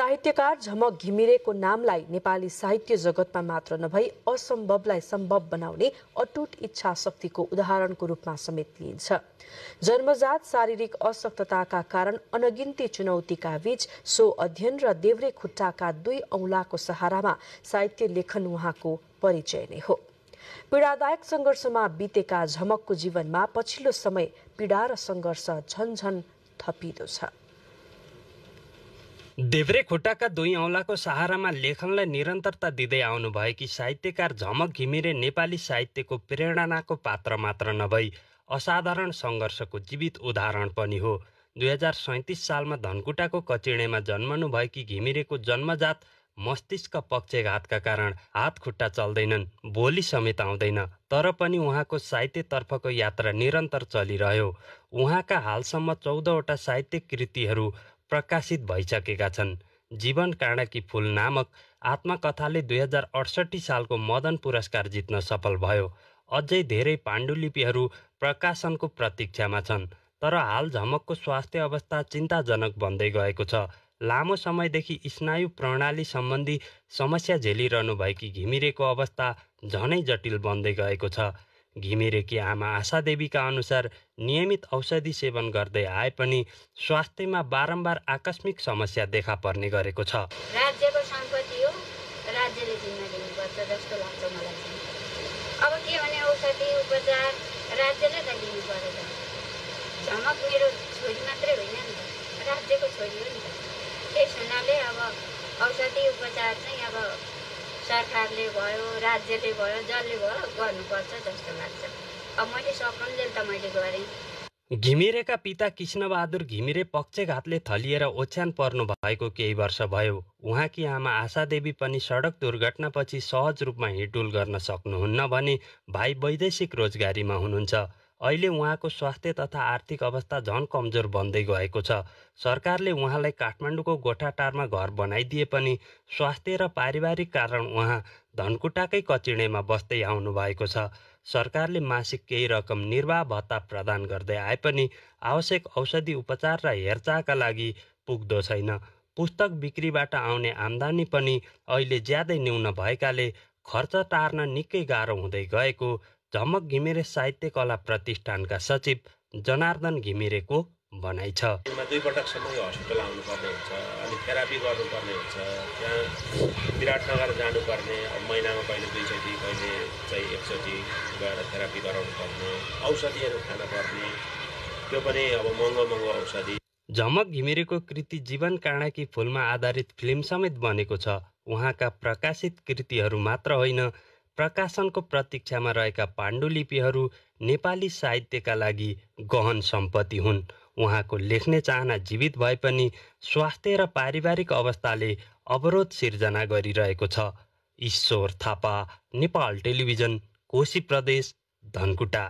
साहित्यकार झमक घिमिरेको नामलाई नेपाली साहित्य जगतमा मात्र नभई असम्भवलाई सम्भव बनाउने अटुट इच्छा शक्तिको उदाहरणको रूपमा समेत लिइन्छ। जन्मजात शारीरिक अशक्तताका कारण अनगिन्ती चुनौतीका बीच सो अध्ययन र देव्रे खुट्टाका दुई औंलाको सहारामा साहित्य लेखन उहाँको परिचय नै हो। पीडादायक संघर्षमा बितेका झमकको जीवनमा पछिल्लो समय पीडा र संघर्ष झनझन थपिँदो छ। देव्रे खुट्टाका दुई औंलाको सहारामा लेखनलाई निरन्तरता दिँदै आउनुभएकी साहित्यकार झमक घिमिरे नेपाली साहित्यको प्रेरणाको पात्र मात्र नभई असाधारण संघर्षको जीवित उदाहरण पनि हो। 2037 सालमा धनकुटाको कचिडेमा जन्मनुभएकी घिमिरेको जन्मजात मस्तिष्क पक्षघातका कारण हात खुट्टा चल्दैनन्, बोली समेत आउँदैन। तर पनि उहाँको साहित्यतर्फको यात्रा निरन्तर चलिरह्यो। उहाँका हालसम्म 14वटा साहित्य कृतिहरू प्रकाशित भइसकेका छन्। जीवन काँडाकी फूल नामक आत्मकथाले 2068 सालको मदन पुरस्कार जित्न सफल भयो। अझै धेरै पाण्डुलिपिहरू प्रकाशनको प्रतीक्षामा छन्। तर हाल झमकको स्वास्थ्य अवस्था चिन्ताजनक बन्दै गएको छ। लामो समयदेखि स्नायु प्रणाली सम्बन्धी समस्या झेलिरहनु भएकी घिमिरेको अवस्था झनै जटिल बन्दै गएको छ। घिमिरेकी आमा आशादेवीका अनुसार नियमित औषधि सेवन गर्दै आए पनि स्वास्थ्यमा बारम्बार आकस्मिक समस्या देखा पर्ने गरेको छ। राज्यको सम्पत्ति हो, राज्यले जिम्मा लिनुपर्छ जस्तो लाग्छ मलाई चाहिँ। अब के भने औषधि उपचार राज्यले त लिनु पर्यो त। झमक मेरो छोरी मात्रै होइन नि त, राज्यको छोरी हो नि त। त्यस हुनाले अब औषधि उपचार चाहिँ अब सरकारले भयो, राज्यले भयो, जसले भयो गर्नुपर्छ जस्तो लाग्छ। अब मैले सकुन्जेल त मैले गरेँ। घिमिरेका पिता कृष्णबहादुर घिमिरे पक्षघातले थलिएर ओछ्यान पर्नु भएको केही वर्ष भयो। उहाँकी आमा आशादेवी पनि सडक दुर्घटनापछि सहज रूपमा हिँडडुल गर्न सक्नुहुन्न भने भाइ वैदेशिक रोजगारीमा हुनुहुन्छ। अहिले उहाँको स्वास्थ्य तथा आर्थिक अवस्था झन कमजोर बन्दै गएको छ। सरकारले उहाँलाई काठमाडौँको गोठाटारमा घर बनाइदिए पनि स्वास्थ्य र पारिवारिक कारण उहाँ धनकुटाकै कचिडेमा बस्दै आउनु भएको छ। सरकारले मासिक केही रकम निर्वाह भत्ता प्रदान गर्दै आए पनि आवश्यक औषधि उपचार र हेरचाहका लागि पुग्दो छैन। पुस्तक बिक्रीबाट आउने आम्दानी पनि अहिले ज्यादै न्यून भएकाले खर्च टार्न निकै गाह्रो हुँदै गएको झमक घिमिरे साहित्य कला प्रतिष्ठानका सचिव जनार्दन घिमिरेको भनाइ छ। दुई पटकसम्म यो हस्पिटल आउनुपर्ने हुन्छ, अनि थेरापी गर्नुपर्ने हुन्छ। त्यहाँ विराटनगर जानुपर्ने, महिनामा कहिले 2 चोटि कहिले चाहिँ 1 चोटि गएर थेरापी गराउनु पर्ने, औषधिहरू खान पर्ने, त्यो पनि अब महँगो औषधि। झमक घिमिरेको कृति जीवन काँडाकी फूलमा आधारित फिल्म समेत बनेको छ। उहाँका प्रकाशित कृतिहरू मात्र होइन, प्रकाशनको प्रतीक्षामा रहेका पाण्डुलिपिहरू नेपाली साहित्यका लागि गहन सम्पत्ति हुन्। उहाँको लेख्ने चाहना जीवित भए पनि स्वास्थ्य र पारिवारिक अवस्थाले अवरोध सिर्जना गरिरहेको छ। ईश्वर थापा, नेपाल टेलिभिजन, कोशी प्रदेश, धनकुटा।